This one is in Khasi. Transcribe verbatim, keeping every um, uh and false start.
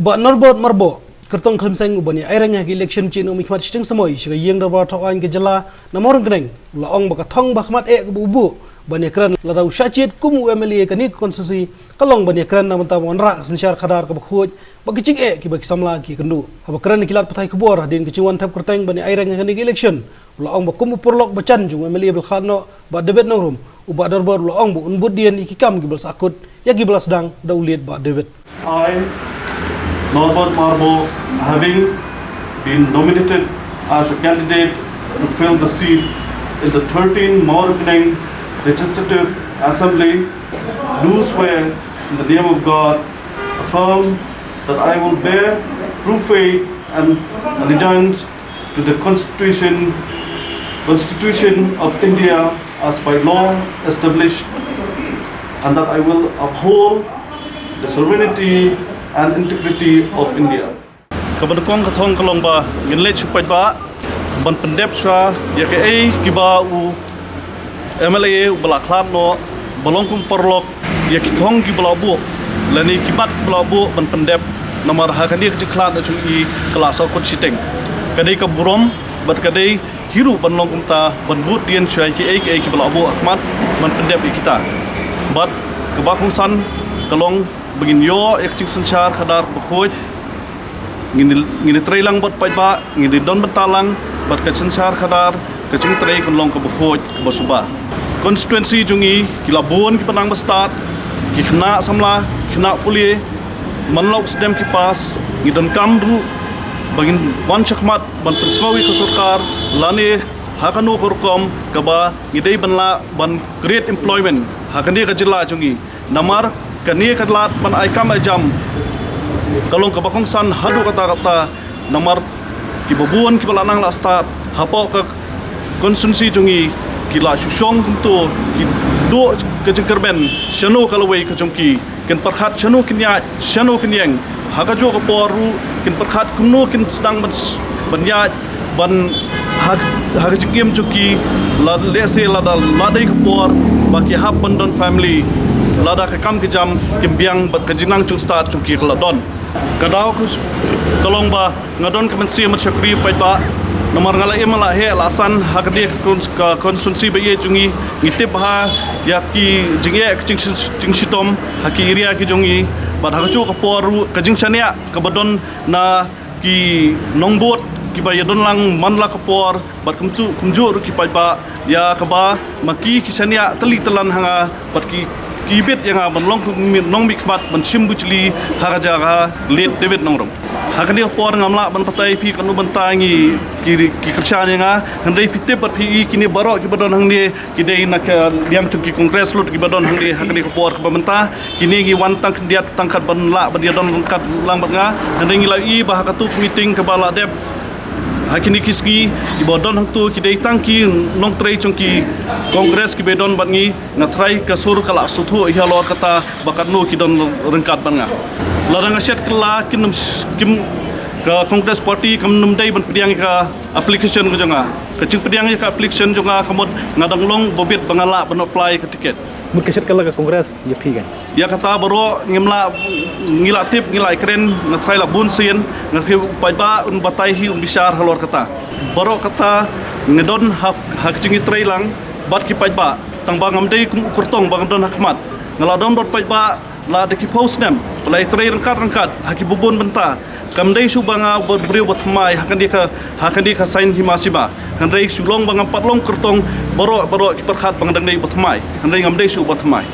Bah Norbert Marbou, kyrtong Khlem Seng, uban ïa aireng ha ka election chieng u mihkhmat shiteng samoi sha ka ïing dorbar thaw aiñ ka jylla na Mawryngkneng, u la ong ba ka thong ba khmat eh kaba u buh ban ïakren lada u shah jied kum u M L A kane ka constituency ka long ban ïakren na bynta ban wanrah ka synshar khadar kaba khuid bad ki jingeh kiba ki samla ki kynduh. Haba kren ki lad pathai khubor hadien ka jingwan thep kyrteng ban ïa aireng ha kane ka election, u la ong ba kum u paralok ba jan jong u M L A ba la khlad noh, Bah David Nongrum, u Bah Norbert u la ong ba un bud dien ïa ki kam kiba la sahkut ïa kiba la sdang da u late Bah David. I, Norbert Marbou, having been nominated as a candidate to fill the seat in the thirteenth Mawryngkneng Legislative Assembly, do swear in the name of God, affirm that I will bear true faith and allegiance to the Constitution, Constitution of India as by law established, and that I will uphold the sovereignty and integrity of India. Kaba nyngkong ka thong ka long ba ngin leit sha u paidbah ban pyndep shuwa ïa kaei kiba u M L A uba la khlad noh ba long kum u paralok, ïa ki thong kiba la buh lane ki mat kiba la buh ban pyndep, namar ha kane ka jingkhlad na jong i ka la sahkut shiteng. Ka dei ka burom bad ka dei hi ruh ban long kumta, ban bud dien shuwa ïa kiei kiei kiba la buh ha khmat ban pyndep ïa kita. Bad kaba kongsan ka long ba ngin ïoh ïa ka jingsynshar khadar kaba khuid. Ngin, ngin trei lang bad paidbah, ngin don bynta lang bad ka synshar khadar, ka jingtrei kan long kaba khuid kaba suba. Constituency jong i ki la bun kiba nang ba stad, ki khynnah samla, ki khynnah pule, man la u sdem ki pass, ngi donkam ruh ba ngin wan shakhmat ban pynsngew ïa ka sorkar lane ha kano ka rukom kaba ngi dei ban lah ban create employment ha kane ka jylla jong i. Namar kane ka lad ban ai kam ai jam ka long kaba kongsan haduh katta katta, namar kiba bun kiba la nang la stad hapoh ka constituency jong i ki la shu shong kumto, ki duh ka jingkyrmen shano ka lawei ka jong ki, kin pyrkhat shano kin ïaid, shano kin ïeng. Ha kajuh ka por ruh kin pyrkhat kumno kin sdang ban, ban ïaid ban ha, ha ka jingim jong ki, la lehse lada la dei ka por ba ki hap ban don family, lada ka kam ka jam kim biang bad ka jingnang jong stad jong ki ka la don. Ka daw ka, ka long ba nga don ka mynsiem ban shakri paidbah, namar nga la im la heh la san ha kane ka cons-, ka constituency ba ïeit jong ngi. Ngi tip bha ïa ki jingeh ka jing, jingshitom ha ki area ki jong ngi. Bad ha kajuh ka por ruh ka jingshaniah kaba don na ki nongbud kiba ïa don lang man la ka por, bad kumtu kumjuh ruh ki paidbah ïa kaba ma ki ki shaniah tylli tylan ha nga, bad ki, ki bit ïa nga ban long kum nongmihkhmat ban shim bujli ha ka jaka late David Nongrum. Ha kane ka por ngam lah ban batai phi katno bynta ngi ki, ki kyrshan ïa nga, hynrei phi tip bad phi i kine baroh kiba don hangne ki dei na ka liang jong ki Congress lut kiba don hangne ha kane ka por kaba mynta. Kine ngi wan tang khyndiat tang kat ban lah ban ïa don ryngkat lang bad nga. Hynrei ngi la i ba ha katu ka meeting kaba la dep ha kine ki sngi, kiba don hangtu ki dei tang ki nongtrei jong ki Congress kiba don bad ngi. Nga tharai ka sur ka la sngewthuh ïa halor kata ba katno ki don ryngkat bad nga. Lada nga shet kylla kin ym, kim, ka Congress Party kam nym dei ban pdiang ïa ka application ka jong nga. Ka jingpdiang ïa ka application jong nga ka mut nga dang long ba bit ba nga lah ban apply ka ticket. Mut ka shet kylla ka Congress ïa phi kan? Ïa kata baroh ngim lah, ngi la tip, ngi la kren, nga tharai la bun sien, nga tharai u paidbah un batai hi, un bishar halor kata. Baroh kata nga don ha, ha ka jingïatrei lang bad ki paidbah, tang ba ngam dei kum u kyrtong ba nga don ha khmat. Nga la don bad paidbah la da ki phew snem, ba la ïatrei ryngkat ryngkat ha ki bun bynta. Kam dei shuh ba nga ba briew ba thymmai ha kane ka, ha kane ka saiñ hima sima. Hynrei shu long ba ngam pat long kyrtong, baroh baroh ki pyrkhat ba nga dang dei ba thymmai. Hynrei ngam dei shuh ba thymmai.